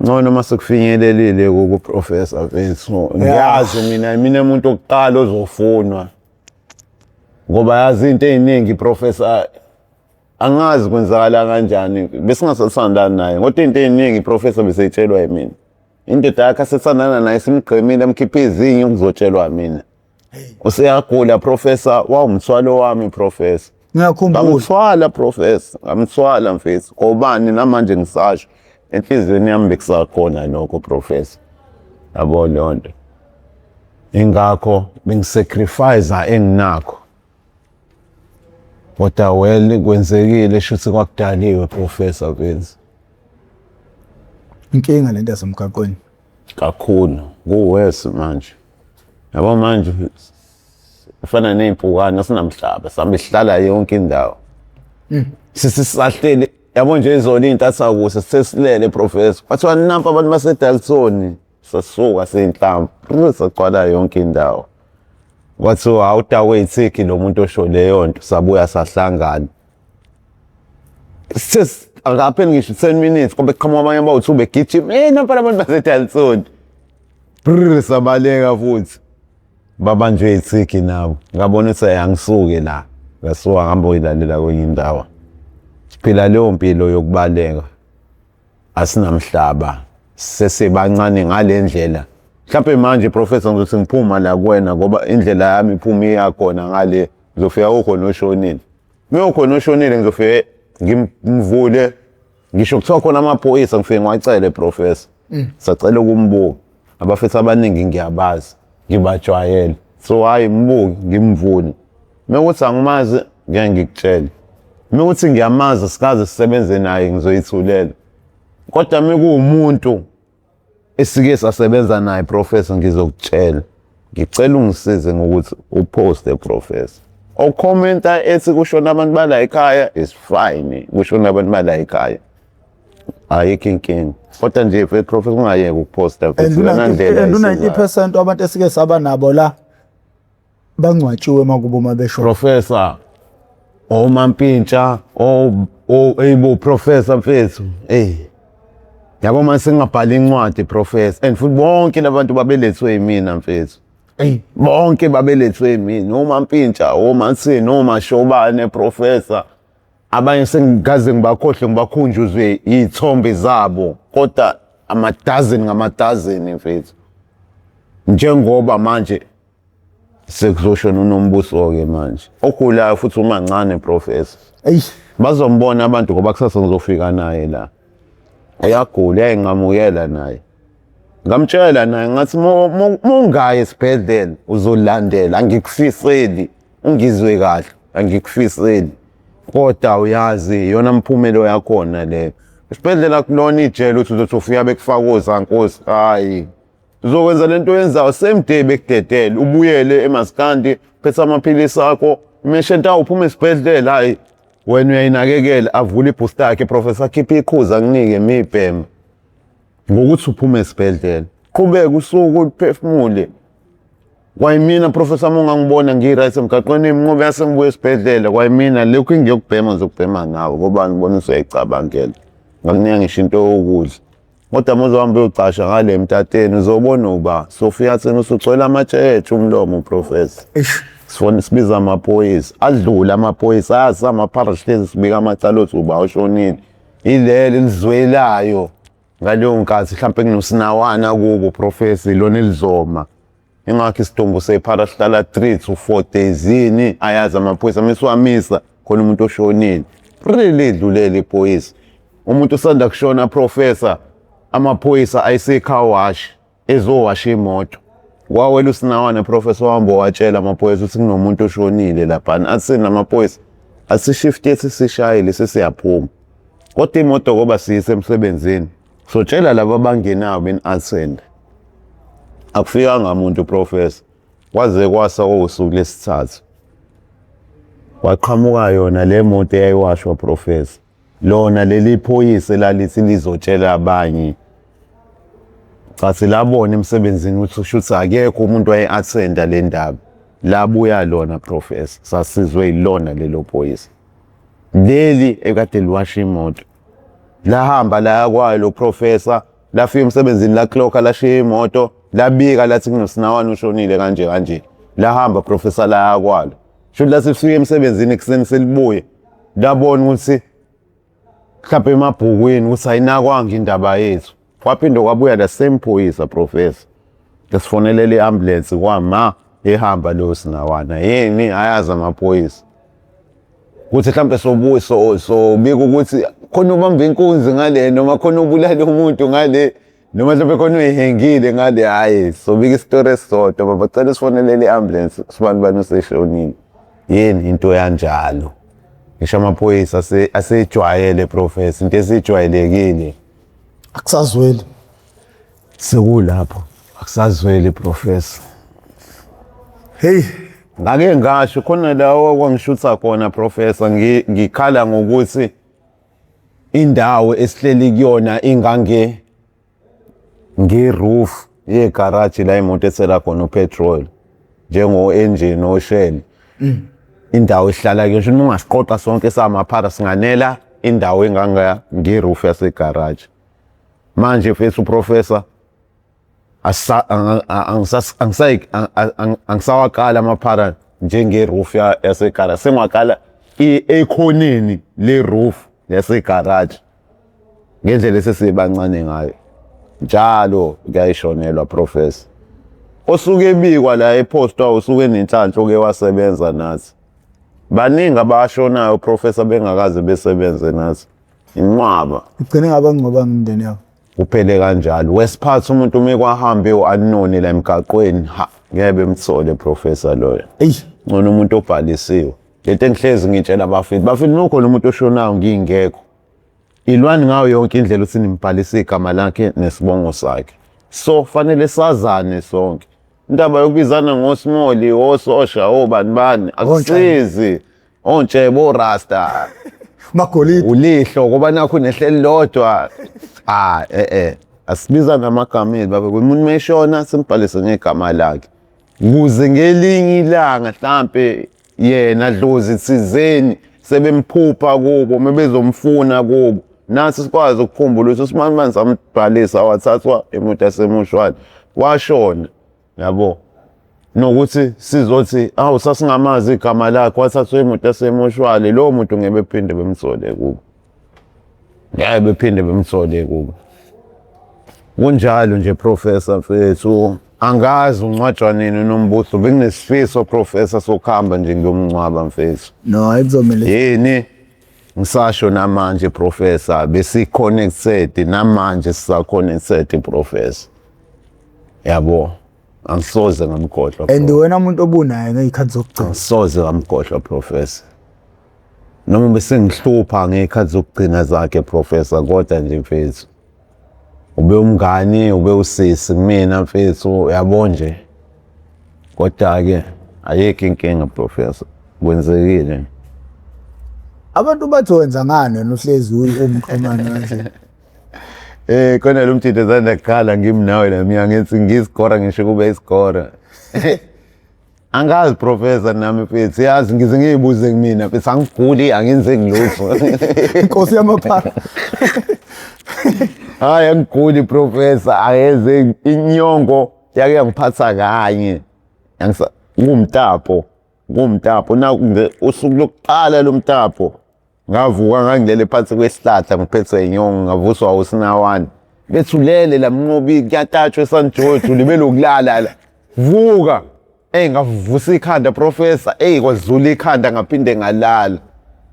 Ngcono uma sekufinyelelile kuprofessor mfethu. Ngiyazi mina mina umuntu wokuqala ozofunwa. Ngoba yazi into eziningi professor angazi kwenzakala kanjani besingasathandani naye kodwa into eziningi professor beseyitshelwa yimina. Indoda yakhe asethandana naye simgqemile amkhiphe izinyo kuzotshelwa mina. Useyagula professor wawumthwalo wami professor. Ngiyakhumbula. Ngamthwala professor, ngamthwala mfethu. Ngobani namanje ngisasho enhliziyweni yami bekusakhona lokho professor. Yabo leyo nto. Ingakho bengisacrifice enginakho. Kodwa well kwenzekile shuthi kwakudaliwe professor mfethu. Inkinga lento yasemgaqweni. Kakhulu kuwesi manje. Yabo manje ifana ney'mpukane asinamhlaba sihambe sihlala yonke indawo. Sisisahleli yabo nje izolo iy'ntatha kusa sisesilele professor. Kwathiwa nampa abantu baseDaltoni sasuka siyinhlamvu sagcwala yonke indawo. Kwathiwa awudakwe yithiki lo muntu osho leyo nto sabuya sahlangana. Sis akapheli ngisho 10 minutes kwabe kuqhamuka abanye abawu-2 begijima hey nampa abantu baseDaltoni. Brr sabaleka futhi. Babanjwe ithiki nabo. Ngabona ukuthi angisuke la. Ngasuka ngihamba uyilalela kwenye indawo. Siphila leyo mpilo yokubaleka. Asinamhlaba. Sesibancane ngale ndlela. Mhlawumbe manje professor ngizothi ngiphuma la kuwena ngoba indlela yami iphuma iyakhona ngale ngizofika ukhona oshonile. Uma ukhona oshonile ngizofike ngimvule ngisho kuthiwa khona amaphoyisa ngifike ngiwacele professor. Sacela ukumbuka. Abafethu abaningi ngiyabazi, ngibajwayele. So hayi mbuki ngimvule. Mekuthi angimazi ngeke ngikutshele. Mekuthi ngiyamazi sikaze sisebenze naye ngizoyithulela. Kodwa mekuwumuntu esike sasebenza naye professor ngizokutshela. Ngicela ungisize ngokuthi uposte professor. Okhomenta ethi kushona abantu bala ekhaya is fine. Kushona abantu bala ekhaya. Ayikho inkinga. Kodwa nje professor ungayeki ukuposta And futhi iyona ndlela and esizayo. u-90% wabantu esike saba nabo la bangcwatshiwe makubo uma beshona. Professor omampintsha o eyibo professor mfethu hey yabo manje sengingabhala incwadi professor and futhi bonke labantu babelethwe yimina mfethu. Ey Bonke babelethwe yimina omampintsha omansini omashobane professor. Abanye sengingaze ngibakhohlwe ngibakhunjuzwe iy'thombe zabo kodwa amadazeni ngamadazeni mfethu. Njengoba manje sekuzoshona uNombuso-ke manje ogulayo futhi umancane professor. Ey Bazombona abantu ngoba kusasa ngizofika naye la. Uyagula uyayinqamukela naye. Ngamtshela naye ngathi mongayi esibhedlela uzolandela angikufiseli ungizwe kahle angikufiseli. Kodwa uyazi iyona mphumelo yakhona leyo. Esibhedlela kulona ijele uthi uzothi ufika bekufaka ozankosi hayi. Uzokwenza lento oyenzayo same day bekudedele ubuyele emaskandi phethe amaphilisi akho imeshenta uphuma esibhedlela hayi wena uyayinakekela avule ibooster yakhe professor akhiphe ikhuza akunike mibhema ngokuthi uphume esibhedlela qhubeka usuku uphefumule. Kwayimina professor uma ungangibona ngi-right emgaqweni imnqobe yase ngibuye esibhedlela kwayimina lokhu engiyokubhema ngizokubhema nawe ngoba ngibona usuyayicabangela ngakunika ngisho into yokudla. Kodwa uma uzohamba uyocasha ngale emtateni uzobona uba sofika thina usugcwele amatshe umlomo professor. Eish Sifuna sibiza amaphoyisa adlule amaphoyisa azi amaphara sihlezi sibika amacala othi uba ushonile. Ileli elizwelayo ngaleyo nkathi mhlampe kunosinawana kubo professor ilona elizoma. Ingakho isidumbu sephara sihlala 3 to 4 days yini ayazi amaphoyisa mesiwamisa khona umuntu oshonile. Really idlulele iphoyisa. Umuntu usanda kushona professor amaphoyisa ayise-car wash ezowasha imoto. Kwawela usinawana professor wahamba watshela amaphoyisa ukuthi kunomuntu oshonile laphana. Athini amaphoyisa? Asishift yethu sishayile sesiyaphuma. Kodwa imoto ngoba siyise emsebenzini. Sotshela laba abangenayo beni-attend. Akufikanga muntu professor. Kwaze kwasa usuku lesithathu. Kwaqhamuka yona le moto eyayiwashwa professor. Lona leli phoyisa elalithi lizotshela abanye. Cha silabona emsebenzini ukuthi shuthi akekho umuntu waye-attenda le ndaba. Labuya lona professor, sasizwe yilona lelo phoyisa. Leli ekade liwasha imoto. Lahamba laya kwayo lo professor. Lafika emsebenzini laklokha lashiya imoto labika lathi kunosinawana ushonile kanje kanje. Lahamba professor laya kwalo. Shuthi lasifika emsebenzini ekuseni selibuye labona ukuthi mhlawumbe emabhukwini ukuthi ayinakwanga indaba yethu. Kwaphinde kwabuya the same phoyisa professor. Lesifonelela i-ambulance kwama ehamba lo sinawana. Yini ayazi amaphoyisa. Ukuthi mhlawumbe sobuye sobika ukuthi khona ubamba inkunzi ngale noma khona ubulala umuntu ngale noma mhlawumbe khona uyihengile ngale. Hhayi, sobika isitori esisodwa baba, cela sifonelele i-ambulance sibani bani useshonile. Yini into yanjalo. Ngisho amaphoyisa asejwayele professor, into esijwayelekile. Akusazweli. Sekulapho akusazweli professor. Hey, ngake ngasho khona la okwangishutha khona professor, ngikhala ngokuthi indawo esihleli kuyona ingange nge-roof yegaraji la imoto ethela khona upetrol njengo-engine oshell. Indawo esihlala kuyo nje uma ungasiqoqa sonke samaphara singanela indawo enganga nge-roof yasegaraji. Manje mfethu professor angisawakala amaphara njenge-roof yasegaraji, sengwakala ekhoneni le-roof yasegaraji ngendlela esesibancane ngayo. Njalo kuyayishonelwa professor. Osuke ebikwa la epostwa usuke enenhlanhla oke wasebenza nathi. Baningi abashonayo professor bengakaze besebenze nathi. Inqwaba. Igcine ngabangcwabanga imindeni yabo. Kuphele kanjalo. Wesiphatha umuntu uma kwahambe u-unknown la emgaqweni, ha ngeke bemthole professor loyo. Eyi, ngcono umuntu obhalisiwe. Lento engihlezi ngitshela abafethu, bafethu uma ukhona umuntu oshonayo ngingekho, ilwani ngayo yonke indlela ukuthi nimbhalise igama lakhe nesibongo sakhe. So fanele sazane sonke. Indaba yokubizana ngoSmoli, ososha, obani bani akusizi. Ontshebo, orasta. Magolide. Ulihlo ngoba nakho nehleli lodwa. Ah Asibizane amagama ethu baba, umuntu meshona simbhalise ngegama lakhe. Ukuze ngelinye ilanga mhlambe yena dlozi thizeni sebemphupha kubo mebezomfuna kubo, nathi sikwazi ukukhumbula ukuthi uSimani manje sambhalisa wathathwa imoto yasemushwali washona, yabo. Nokuthi sizothi awu sasingamazi igama lakhe wathathwa imoto yasemushwali, lowo muntu ngeke bephinde bemthole kubo, ngeke bephinde bemthole kubo. Kunjalo nje professor mfethu, angazi uncwatshwa nini uNombuso. Benginesifiso professor sokuhamba nje ngiyomncwaba mfethu. No, ayikuzomele. Yini ngisasho namanje professor, besi-connected namanje sisa-connected professor, yabo. Angisoze ngamkhohlwa. And wena umuntu obunaye ngey'khathi zokugcina. Angisoze ngamkhohlwa professor. Noma bese ngihlupha ngey'khathi zokugcina zakhe professor, kodwa nje mfethu ube umngani, ube usisi kumina mfethu, yabo nje. Kodwa-ke ayikho inkinga professor, kwenzekile. Abantu bathi wenza ngani wena uhlezi umqomane kanje? Khona lo mthetho esanda kukhala ngimi nawe la mina ngithi ngiyisigora ngisho kube isigora. Angazi professor nami mfethu, yazi ngize ngiyibuze kumina mfethu, angiguli angenzeki lutho. Inkosi yamaphara. Hayi angiguli professor, ayeze inyongo yake yangiphatha kanye. Ngumtapo, ngumtapo na usuku lokuqala lomtapo. Ngavuka ngangilele phansi kwesihlahla ngiphethwe inyongo, ngavuswa uSinawane. Bethulele la Mnqobi kuyatatshwa eSan George libe lokulala la. Vuka. Ngavusa ikhanda professor, kwadlula ikhanda ngaphinde ngalala.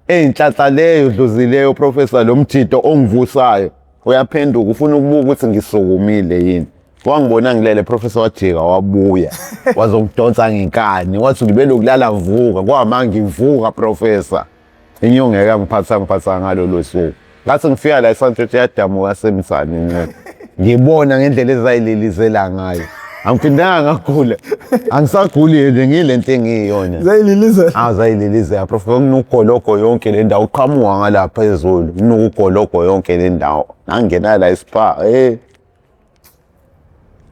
Inhlanhla leyo dlozileyo professor, lo mjito ongivusayo uyaphenduka ufuna ukubuka ukuthi ngisukumile yini. Wangibona ngilele professor, wajika wabuya wazongidonsa ngenkani, wathi ngibe lokulala vuka. Kwama ngivuka professor, inyongo ngeke ngiphatha ngiphatha ngalolo suku. Ngathi ngifika la eSan George yadamuka semsane inqondo, ngibona ngendlela ezayililizela ngayo. Angiphindanga ngagula, angisaguli nje ngilento engiyiyona. Zayililizela. Ah, zayililizela prof, kunugologo yonke le ndawo, uqhamuka ngalapha phezulu kunugologo yonke le ndawo. Ngangena la espa,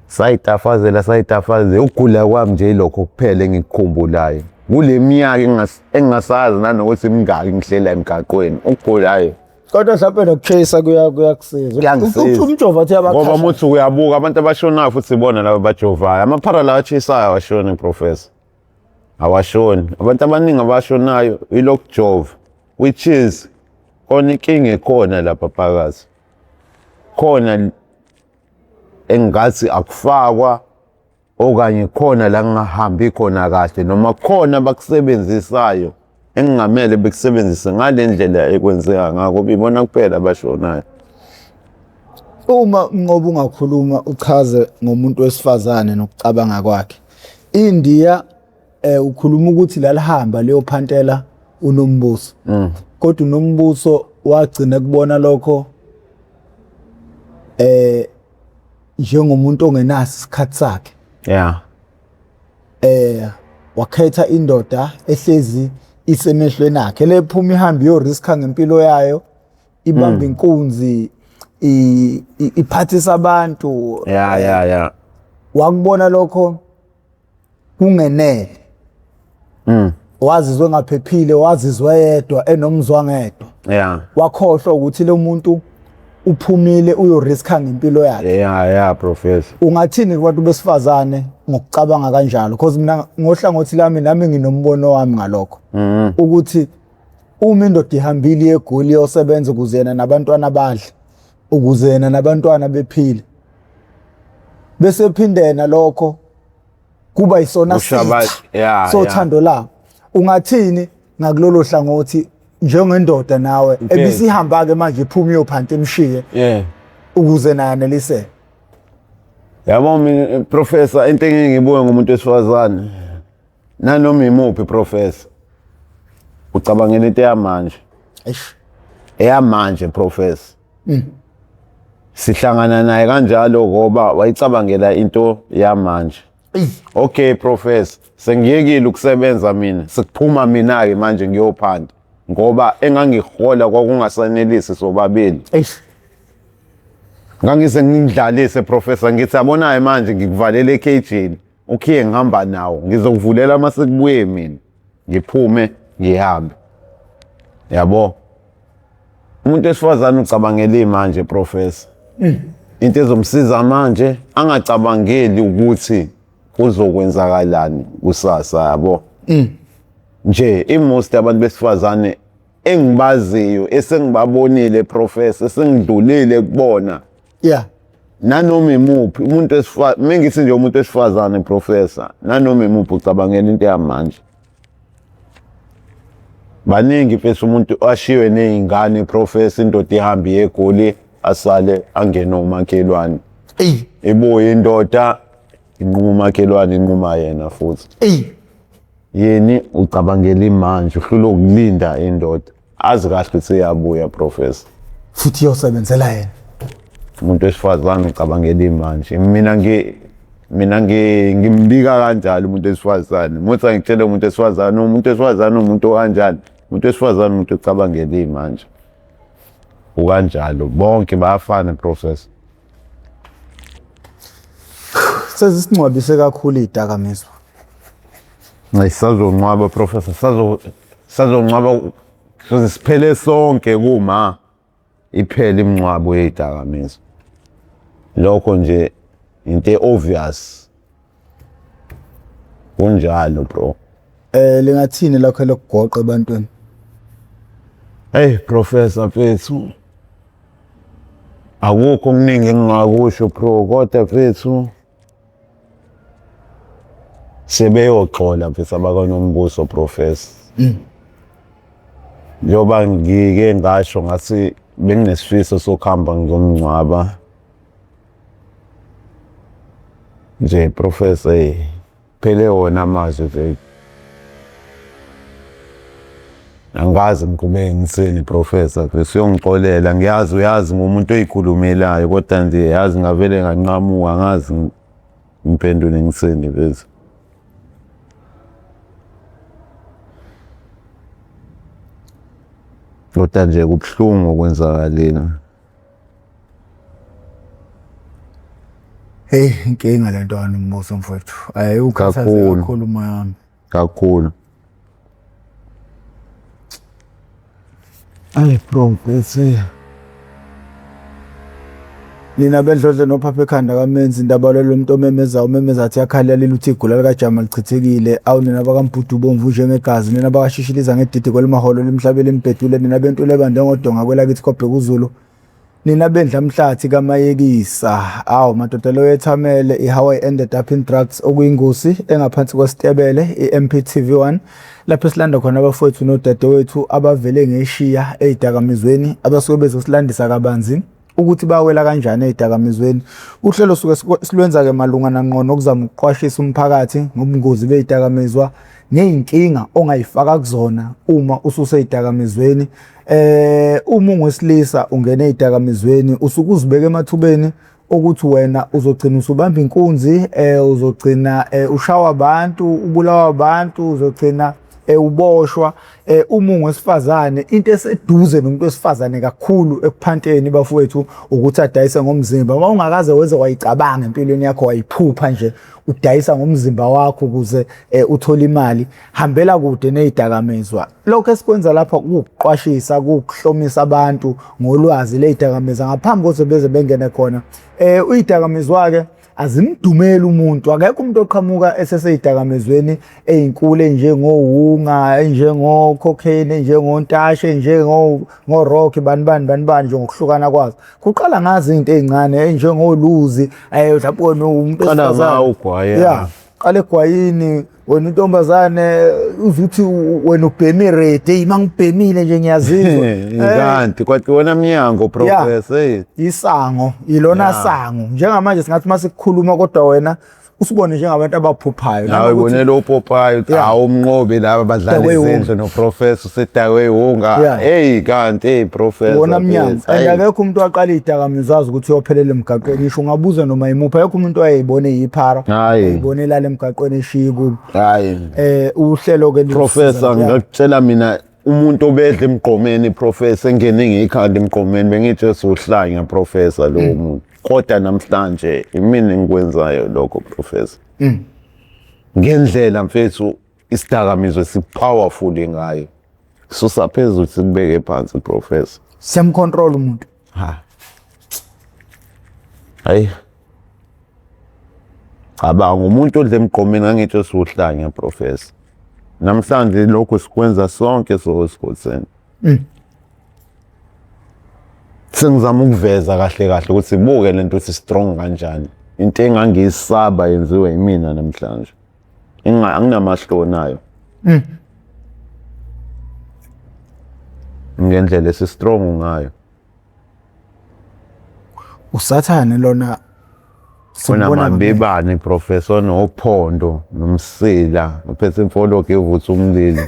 sayitafazela sayitafazela. Ukugula kwami nje ilokho kuphela engikukhumbulayo kule minyaka engingasazi nanokuthi mingaki ngihlela emgaqweni. Ukugulayo Kodwa mhlawumbe nokuchase kuya kuyakusiza. Kuyangisiza. Umjovo athi Ngoba uyabakhasha. uma uthi uyabuka abantu abashonayo futhi ibona laba abajovayo. Amaphara la achisayo awashoni professor. Awashoni. Abantu abaningi abashonayo ilokujova which is khona inkinga ekhona lapha phakathi. Khona engathi akufakwa okanye khona la ngingahambi khona kahle noma khona abakusebenzisayo engingamele bekusebenzise ngale ndlela ekwenzeka ngako ibona kuphela abashonayo. Uma Mnqoba ungakhuluma uchaze ngomuntu wesifazane nokucabanga kwakhe. India ukhuluma ukuthi lalihamba liyophantela uNombuso. Kodwa uNombuso wagcina kubona lokho njengomuntu ongenaso isikhathi sakhe. Yeah. Wakhetha indoda ehlezi isemehlweni akhe lephuma ihambe iyoriska ngempilo yayo ibamba inkunzi iphathisa abantu. Yeah, yeah, yeah. Wakubona lokho kungenele. Wazizwa engaphephile, wazizwa yedwa enomzwangedwa. Yeah. Wakhohlwa ukuthi lo muntu uphumile uyoriska ngempilo yakhe. Yeah, yeah, professor. Ungathini kubantu besifazane ngokucabanga kanjalo? Because mina ngohlangothi lami nami nginombono wami ngalokho. Ukuthi uma indoda ihambile eGoli iyosebenza ukuze yena nabantwana badle, ukuze yena nabantwana bephile. Bese phindena lokho kuba isona sitha sothando labo. Ungathini ngakulolo hlangothi njengendoda nawe ebisihamba ke manje iphuma iyophanta imshiye ukuze naye aneliseke? Yabo mina professor, into engiyibuka ngomuntu wesifazane nanoma imuphi professor ucabangela into eyamanje. Eish. Eyamanje professor. Sihlangana naye kanjalo ngoba wayicabangela into yamanje. Okay professor, sengiyekile ukusebenza mina, sekuphuma mina ke manje ngiyophanda ngoba engangihola kwakungasanelisi sobabili. Eish. Ngangize ngidlalise professor, ngithi yabonayo manje ngikuvalele ekhejini, ukhiye ngihamba nawo, ngizokuvulela uma sekubuye mina, ngiphume ngihambe. Yabo. Umuntu wesifazane ucabangela manje professor. Into ezomsiza manje angacabangeli ukuthi kuzokwenzakalani kusasa, yabo. Nje i-most abantu besifazane engibaziyo esengibabonile professor, esengidlulile kubona. Yeah. Nanoma imuphi umuntu wesifazane, mengithi nje umuntu wesifazane professor, nanoma imuphi ucabangela into yamanje. Baningi mfethu umuntu ashiywe nezingane professor, indoda ihambe iye eGoli asale angene umakhelwane. Ey. Ibuye indoda inquma umakhelwane, inquma yena futhi. Ey. Yini ucabangela imanje, uhlulwe ukulinda indoda. Azi kahle ukuthi iyabuya professor. Futhi iyosebenzela yena. Umuntu wesifazane ucabangela imanje. Mina ngimbika kanjalo umuntu wesifazane. Muthi angitshele umuntu wesifazane, umuntu wesifazane umuntu okanjani? Umuntu wesifazane umuntu ocabangela imanje. Ukanjalo bonke bayafana professor. Sezisingcwabise kakhulu izidakamizwa. Sisazonqwaba professor, sisazonqwaba soze siphele sonke kuma iphele imingcwabo yezidakamizwa. Lokho nje into obvious. Kunjalo bro. Lingathini lakho lokugoqa ebantwini? Hey professor mfethu, akukho okuningi engingakusho bro, kodwa mfethu sebeyoxola mfethu abakwaNombuso professor. Njengoba ngike ngasho ngathi benginesifiso sokuhamba ngiyomngcwaba nje professor, hey phele wona amazwi mfethu. Angikaze ngiqhubeke ngithini professor, usuyongixolela ngiyazi uyazi ngumuntu oyikhulumelayo kodwa nje yazi ngavele nganqamuka angazi ngiphendule ngithini mfethu. Kodwa nje kubuhlungu okwenzakalile. Hey, inkinga le ntwana Mbuso mfowethu. Ayi ukhathaze Kakhulu. kakhulu umoya wami. Kakhulu. Ayi bro, ngiphethe. Nina bendlodle nophapha ekhanda kamenzi indaba lelo muntu omemezayo umemeza athi yakhalela uthi igula likajama lichithekile. Awu nina bakambhudu bomvu njengegazi, nina bakashishiliza ngedidi kwelimaholo limhlabele limbhedule, nina bentule ebande ngodonga kwelakithi kwabhekuzulu. Nina bendla mhlathi kaMayekisa. Awu madoda lo yethamele i-How I Ended Up in Drugs okuyingosi engaphansi kwesitebele i-MPTV1 lapho esilanda khona abafowethu nodadewethu abavele ngeshiya ezidakamizweni abasuke bezosilandisa kabanzi ukuthi bawela kanjani ezidakamizweni. Uhlelo suke silwenza-ke malunga nangqo nokuzama ukuqwashisa umphakathi ngobungozi bezidakamizwa ney'nkinga ongayifaka kuzona uma ususeyidakamizweni. Uma ungowesilisa ungena ey'dakamizweni usuke uzibeka emathubeni okuthi wena uzogcina usubamba inkunzi, uzogcina ushawa abantu, ubulawa abantu, uzogcina uboshwa. Uma ungowesifazane into eseduze nomuntu wesifazane kakhulu ekuphanteni bafowethu ukuthi adayise ngomzimba. Uma ungakaze weze wayicabanga empilweni yakho wayiphupha nje udayisa ngomzimba wakho ukuze uthole imali, hambela kude nezidakamizwa. Lokho esikwenza lapha kuwukuqwashisa, kuwukuhlomisa abantu ngolwazi lezidakamizwa ngaphambi kokuthi beze bengene khona. Uyidakamizwa-ke azimdumeli umuntu, akekho umuntu oqhamuka eseseyidakamizweni ezinkulu enjengowunga, enjengo-cocaine, enjengontashe, enjengo-rock, bani bani bani bani nje ngokuhlukana kwazo. Kuqala ngazo izinto ezincane enjengoluzi, mhlawumbe wena umuntu Qala wesifazane. ngawo ugwayi. Yeah. Qala egwayini wena intombazane uzuthi wena ubheme iredi, eyi mangibhemile nje ngiyazizwa. Kanti kwathi wona mnyango professor. Hey. Isango, ilona sango. Njengamanje singathi masikhuluma kodwa wena usibone njengabantu abaphuphayo. Nawe Nanokuthi- ibonela opopayo uthi Yeah. hawu umnqobi laba badlala Udakwe iwunga. izindlu noprofessor usedakwe iwunga. Yeah. Hey kanti hey professor. Wona mnyango. please, And hey. akekho umuntu waqala izidakamizwa azi ukuthi uyophelela emgaqweni. Ngisho ungabuza noma imuphi, akekho umuntu wayeyibone eyiphara. Hhayi. Eyibone elala emgaqweni eshiye kubo. Hayi. Uhlelo ke Professor ngakutshela mina umuntu obedla emgqomeni professor engene ngekhanda emgqomeni bengithi usuhlanya professor lowo muntu. Kodwa namhlanje imina engikwenzayo lokho professor. Ngendlela mfethu isidakamizwa esipowerful ngayo. Susa phezulu sikubeke phansi professor. Siyamcontrol umuntu. Ha. Hayi. Cabanga umuntu odla emgqomeni ngangithi usuhlanya professor. Namhlanje lokho sikwenza sonke sosikhotheni. Sengizama ukuveza kahle kahle ukuthi buke lento ukuthi strong kanjani. Into engangiyisaba yenziwe yimina namhlanje. Anginamahloni nayo. Ngendlela esi strong ngayo. Usathane lona simbona Kunamabibane professor nophondo nomsila uphethe imfologo evutha umlilo.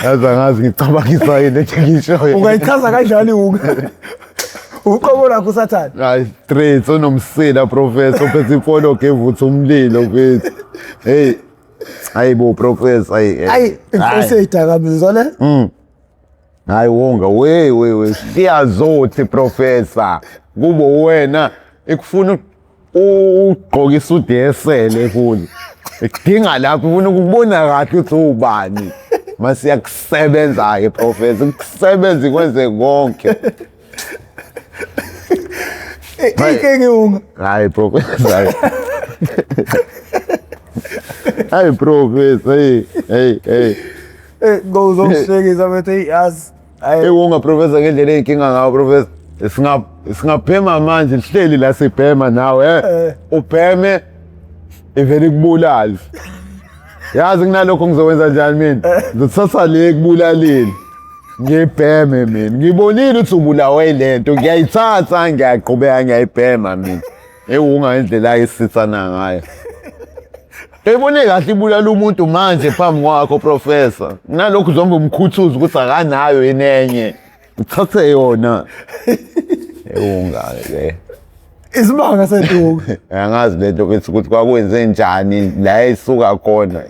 Yazi angazi ngicabangisa yini ethi ngishoyo. Ungayichaza kanjani uke? Uqobo lakho usathane. Hayi straight onomsila professor uphethe imfologo evutha umlilo mfethu. Hey. Hayi bo professor hayi. Ayi inkosi eyidakamizwa le. Hayi wonga we we we siyazothi professor kubo wena ikufuna ugqoke isudu yesele kulo ikudinga lapho ufuna ukubona kahle ukuthi ubani masiyakusebenza ke professor kusebenza kwenze konke. Inkinga iwunga. Hayi professor. Hayi. Hayi professor hey hey hey. Ngozongihlekisa bethu hey yazi. Hayi Ewunga professor ngendlela eyinkinga ngayo professor. Singabhema manje sihleli la sibhema nawe eh. Ubheme ivele ikubulale. Yazi kunalokho ngizokwenza njani mina? Ngizothatha le ekubulaleni. Ngibheme mina. Ngibonile ukuthi ubulawe lento ngiyayithatha ngiyaqhubeka ngiyayibhema mina. Ewunga indlela ayisithana ngayo. Ebone kahle ibulala umuntu manje phambi kwakho professor. Nalokhu uzombe umkhuthuza ukuthi akanayo yini enye. Uthathe yona. Ewunga ke. Isimanga sentuku. Angazi lento ukuthi kwakwenze njani la isuka khona.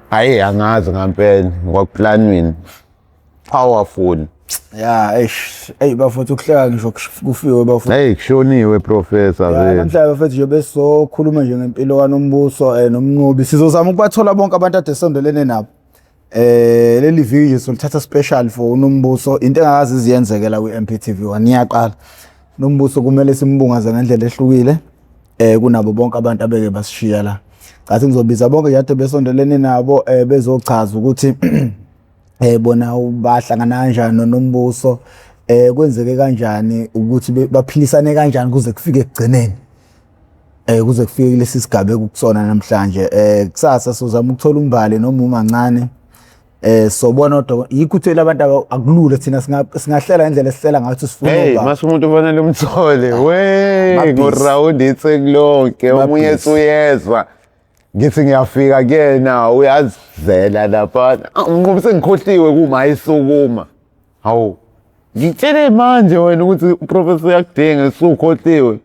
Hayi angazi ngampela kwakuplanweni. Powerful. Ya, eish, ey bafowethu, ukuhleka ngisho kufiwe, bafowethu. Hey, kushoniwe, professor. Ya, vele. Namhlanje, bafethu, nje besizokhuluma nje ngempilo kaNombuso noMnqobi. Sizozama ukubathola bonke abantu ade sondelene nabo. Leli video solithatha special for uNombuso, into engakaze iziyenzeke la kwi-MPTV 1 iyaqala. Nombuso kumele simbungaze ngendlela ehlukile kunabo bonke abantu abeke basishiya la. Ngathi ngizobiza bonke nje ade besondelene nabo bezochaza ukuthi bona bahlangana kanjani noNombuso, kwenzeke kanjani ukuthi baphilisane kanjani kuze kufike ekugcineni, kuze kufike kulesi sigaba ekukusona namhlanje. Kusasa sizama ukuthola uMbali noma umancane, sobona odokotela. Yikho uthela abantu akulula, thina singahlela indlela esihlela ngayo ukuthi sifune Hey, ubaba. Mase umuntu ufanele umthole. We, Ba-busy. ngorawundi itheku lonke, omunye Ba-busy. usuyezwa. Ngithi ngiyafika kuyena, uyazivela lapha. Ngoba sengikhohliwe kuma isukuma. Hawu. Ngitshele manje wena ukuthi uprofessor uyakudinga, usukhohliwe.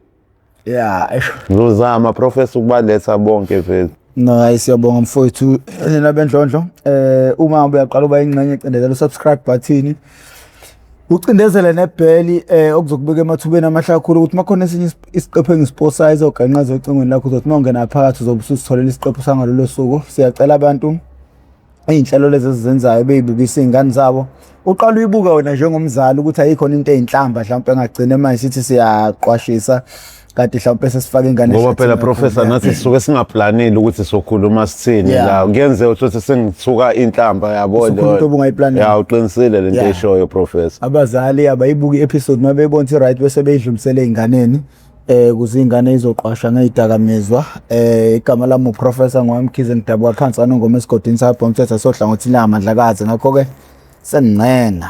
Ya, esho. Ngizozama, professor, ukubaletha bonke vele. No, hayi, siyabonga mfowethu, nina bendlondlo. Uma uyaqala uba ingxenye, cindezela usubscribe button. Ucindezele nebheli okuzokubeka emathubeni amahle kakhulu ukuthi makhona esinye isiqephu engisiposayo izoganqaza ocingweni lakho, uzothi uma ungena phakathi uzobe ususitholela isiqephu sangalolo suku. Siyacela abantu, iy'nhlelo lezi ezizenzayo bey'bukisa iy'ngane zabo. Uqala uyibuka wena njengomzali ukuthi ayikhona into ey'nhlamba mhlawumpe engagcina manje sithi siyaqwashisa kanti mhlawumpe sesifake ingane Ngoba phela, ehlathini professor, kakhulu. Nathi sisuke singaplanile ukuthi sokhuluma sithini la. Kuyenzeka ukuthi sengithuka inhlamba, yabo. Usukhuluma into obungayiplanile. Ya, uqinisile lento eshoyo, professor. Abazali abayibuka i-episode, uma beyibona ukuthi right bese beyidlulisele ey'nganeni ukuze iy'ngane izoqwasha ngey'dakamizwa. Igama lami uProfessor Ngwamkhize, ngidabuka phansi kaNongoma esigodini sakabhomthetho sohlangothini langaMandlakazi, ngakho-ke sengincenga.